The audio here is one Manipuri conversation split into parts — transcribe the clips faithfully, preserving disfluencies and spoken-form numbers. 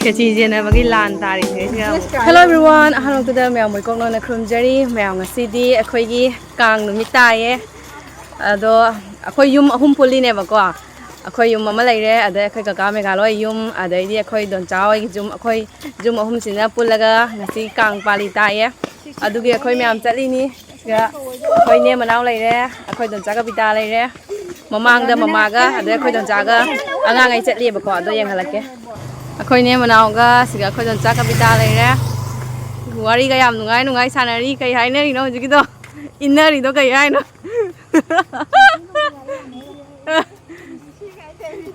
ꯈꯦꯆꯤ ꯆꯦꯟꯅꯕꯒꯤ ꯂꯥꯟ ꯇꯥꯔꯤꯁꯦ ꯁꯤꯒ꯫ Hello everyone, ꯑꯍꯥꯟꯕꯃꯛꯇꯗ ꯃꯌꯥꯝ ꯃꯣꯏꯀꯣꯛꯅꯅ ꯈꯨꯔꯨꯝꯖꯔꯤ꯫ ꯃꯌꯥꯝ, ꯉꯁꯤꯗꯤ ꯑꯩꯈꯣꯏꯒꯤ ꯀꯥꯡ ꯅꯨꯃꯤꯠ ꯇꯥꯏꯌꯦ꯫ ꯑꯗꯣ ꯑꯩꯈꯣꯏ ꯌꯨꯝ ꯑꯍꯨꯝ ꯄꯨꯜꯂꯤꯅꯦꯕꯀꯣ꯫ ꯑꯩꯈꯣꯏ ꯌꯨꯝ ꯑꯃ ꯂꯩꯔꯦ, ꯑꯗꯩ ꯑꯩꯈꯣꯏ ꯀꯀꯥ ꯃꯦꯘꯥꯂꯣꯏ ꯌꯨꯝ, ꯑꯗꯩꯗꯤ ꯑꯩꯈꯣꯏ ꯗꯣꯟꯆꯥ ꯍꯣꯏꯒꯤ ꯌꯨꯝ, ꯑꯩꯈꯣꯏ ꯌꯨꯝ ꯑꯍꯨꯝꯁꯤꯅ ꯄꯨꯜꯂꯒ ꯉꯁꯤ ꯀꯥꯡ ꯄꯥꯂꯤ ꯇꯥꯏꯌꯦ꯫ ꯑꯗꯨꯒꯤ ꯑꯩꯈꯣꯏ ꯃꯌꯥꯝ ꯆꯠꯂꯤꯅꯤ꯫ ꯁꯤꯗ ꯑꯩꯈꯣꯏ ꯏꯅꯦ ꯃꯅꯥꯎ ꯂꯩꯔꯦ, ꯑꯩꯈꯣꯏ ꯗꯣꯟꯆꯥ ꯀꯕꯤꯇꯥ ꯂꯩꯔꯦ, ꯃꯃꯥꯡꯗ ꯃꯃꯥꯒ, ꯑꯗꯩ ꯑꯩꯈꯣꯏ ꯗꯣꯟꯆꯥꯒ ꯑꯉꯥꯡꯈꯩ ꯆꯠꯂꯤꯕꯀꯣ꯫ ꯑꯗꯣ ꯌꯦꯡꯍꯜꯂꯛꯀꯦ꯫ ꯑꯩꯈꯣꯏ ꯏꯅꯦ ꯃꯅꯥꯎꯒ ꯁꯤꯒ ꯑꯩꯈꯣꯏ ꯗꯣꯟꯆꯥ ꯀꯕꯤꯇꯥ ꯂꯩꯔꯦ꯫ ꯋꯥꯔꯤꯒ ꯌꯥꯝ ꯅꯨꯡꯉꯥꯏ ꯅꯨꯡꯉꯥꯏ ꯁꯥꯟꯅꯔꯤ꯫ ꯀꯩ ꯍꯥꯏꯅꯔꯤꯅꯣ ꯍꯧꯖꯤꯛꯀꯤꯗꯣ? ꯏꯟꯅꯔꯤꯗꯣ ꯀꯩ ꯍꯥꯏꯅꯣ?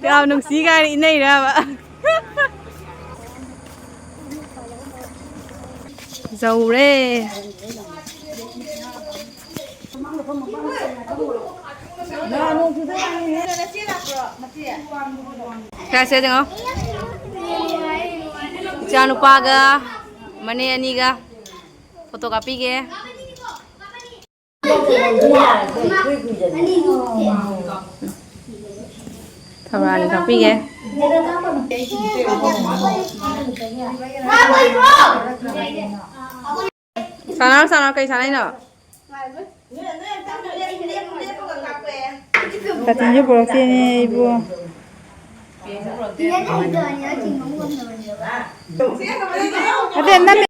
ꯌꯥꯝ ꯅꯨꯡꯁꯤ ꯀꯥꯏꯅ ꯏꯟꯅꯩꯔꯕ? ꯌꯧꯔꯦ꯫ ꯀꯥꯏ ꯆꯠꯂꯤꯅꯣ? ꯏꯆꯥꯅꯨꯄꯥꯒ ꯃꯅꯦ ꯑꯅꯤꯒ ꯐꯣꯇꯣ ꯀꯥꯞꯄꯤꯒꯦ꯫ ꯊꯧꯔꯥꯅꯤ ꯀꯥꯞꯄꯤꯒꯦ꯫ ꯁꯥꯟꯅꯔꯣ, ꯁꯥꯟꯅꯔꯣ, ꯀꯩ ꯁꯥꯟꯅꯩꯅꯣ? ꯀꯥꯇꯤꯟꯁꯨ ꯄꯨꯔꯛꯇꯦꯅꯦ ꯏꯕꯨ꯫ ꯑꯗꯩ ꯅꯝꯃꯦ꯫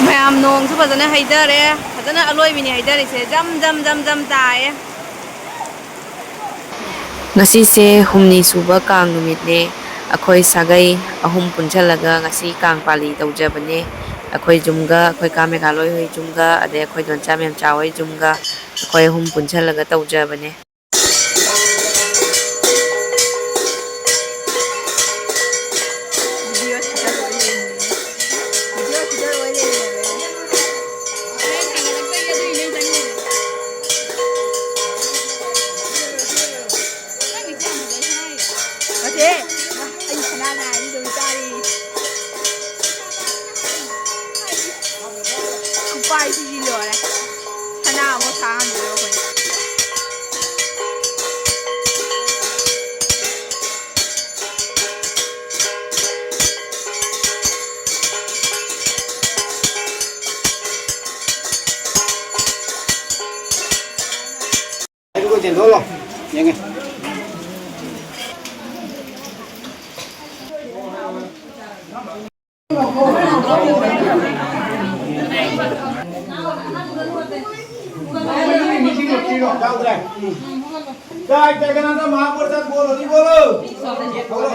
ꯃꯌꯥꯝ, ꯅꯣꯡꯁꯨ ꯐꯖꯅ ꯍꯩꯊꯔꯦ꯫ ꯐꯖꯅ ꯑꯂꯣꯏꯕꯤꯅꯤ ꯍꯩꯊꯔꯤꯁꯦ꯫ ꯖꯝ ꯖꯝ ꯖꯝ ꯖꯝ ꯇꯥꯏꯌꯦ꯫ ꯉꯁꯤꯁꯦ ꯍꯨꯝꯅꯤ ꯁꯨꯕ ꯀꯥꯡ ꯅꯨꯃꯤꯠꯅꯦ꯫ ꯑꯩꯈꯣꯏ ꯁꯥꯒꯩ ꯑꯍꯨꯝ ꯄꯨꯟꯁꯜꯂꯒ ꯉꯁꯤ ꯀꯥꯡ ꯄꯥꯂꯤ ꯇꯧꯖꯕꯅꯦ꯫ ꯑꯩꯈꯣꯏ ꯌꯨꯝꯒ, ꯑꯩꯈꯣꯏ ꯀꯥ ꯃꯦꯘꯥꯂꯣꯏ ꯍꯣꯏ ꯌꯨꯝꯒ, ꯑꯗꯩ ꯑꯩꯈꯣꯏ ꯗꯣꯟꯆꯥ ꯃꯦꯝꯆꯥ ꯍꯣꯏ ꯌꯨꯝꯒ, ꯑꯩꯈꯣꯏ ꯑꯍꯨꯝ ꯄꯨꯟꯁꯜꯂꯒ ꯇꯧꯖꯕꯅꯦ꯫ ꯅꯠꯇꯦ, ꯑꯩ ꯁꯅꯥ ꯅꯥꯏꯗꯤ ꯑꯗꯨꯝ ꯆꯥꯔꯤ꯫ ꯈꯨꯄꯥꯏꯁꯤꯗꯤ ꯂꯣꯏꯔꯦ꯫ ꯁꯅꯥ ꯑꯃꯨꯛ ꯁꯥꯍꯟꯗꯣꯏꯔꯣ ꯑꯩꯈꯣꯏꯅ? ꯊꯣꯛꯂꯣ꯫ ꯌꯦꯡꯉꯦ꯫ ꯌꯥꯎꯗ꯭ꯔꯦ꯫ ꯎꯝ꯫ ꯖꯥꯏ ꯖꯒꯟꯅꯥꯊ ꯃꯍꯥꯄ꯭ꯔꯁꯥꯗ ꯕꯣꯂꯣ, ꯖꯤ ꯕꯣꯂꯣ꯫ ꯕꯣꯂꯣ꯫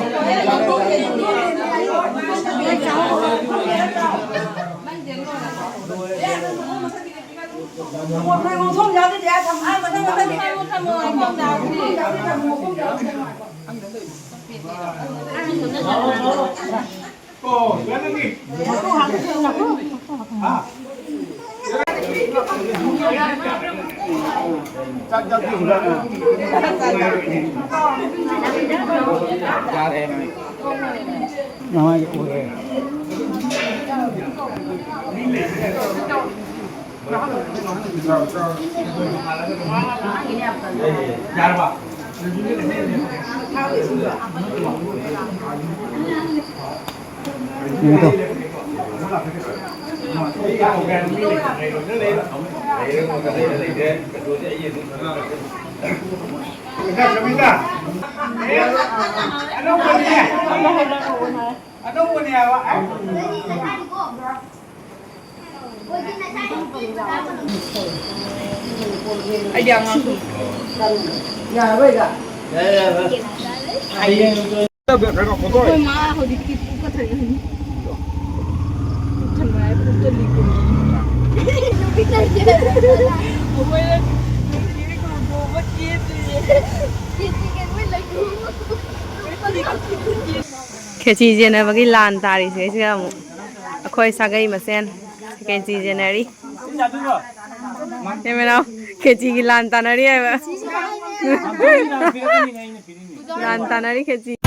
ꯑꯩꯗꯤ ꯑꯉꯥꯡ꯫ ꯑꯩꯈꯣꯏ ꯃꯥ ꯍꯧꯖꯤꯛꯇꯤ ꯄꯨꯛꯀ ꯊꯟꯒꯅꯤ꯫ ꯄꯨꯛ ꯊꯟꯕ ꯍꯥꯏ, ꯄꯨꯛꯇ ꯂꯤꯛꯄꯅꯤ꯫ ꯑꯩꯈꯣꯏꯅ ꯅꯨꯡꯁꯤꯕꯒꯤ ꯍꯧꯗꯣꯛꯑꯒ ꯆꯦꯟꯗ꯭ꯔꯤꯌꯦ꯫ ꯈꯦꯆꯤ ꯌꯦꯟꯅꯕꯒꯤ ꯂꯥꯟ ꯇꯥꯔꯤꯁꯦ ꯁꯤꯗ ꯑꯃꯨꯛ꯫ ꯑꯩꯈꯣꯏ ꯁꯥꯒꯩ ꯃꯁꯦꯟ ꯈꯦꯆꯤ ꯌꯦꯟꯅꯔꯤ꯫ ꯌꯦꯡꯃꯤꯟꯅꯧ, ꯈꯦꯆꯤꯒꯤ ꯂꯥꯟ ꯇꯥꯟꯅꯔꯤ ꯍꯥꯏꯕ꯫ ꯂꯥꯟ ꯇꯥꯟꯅꯔꯤ ꯈꯦꯆꯤ꯫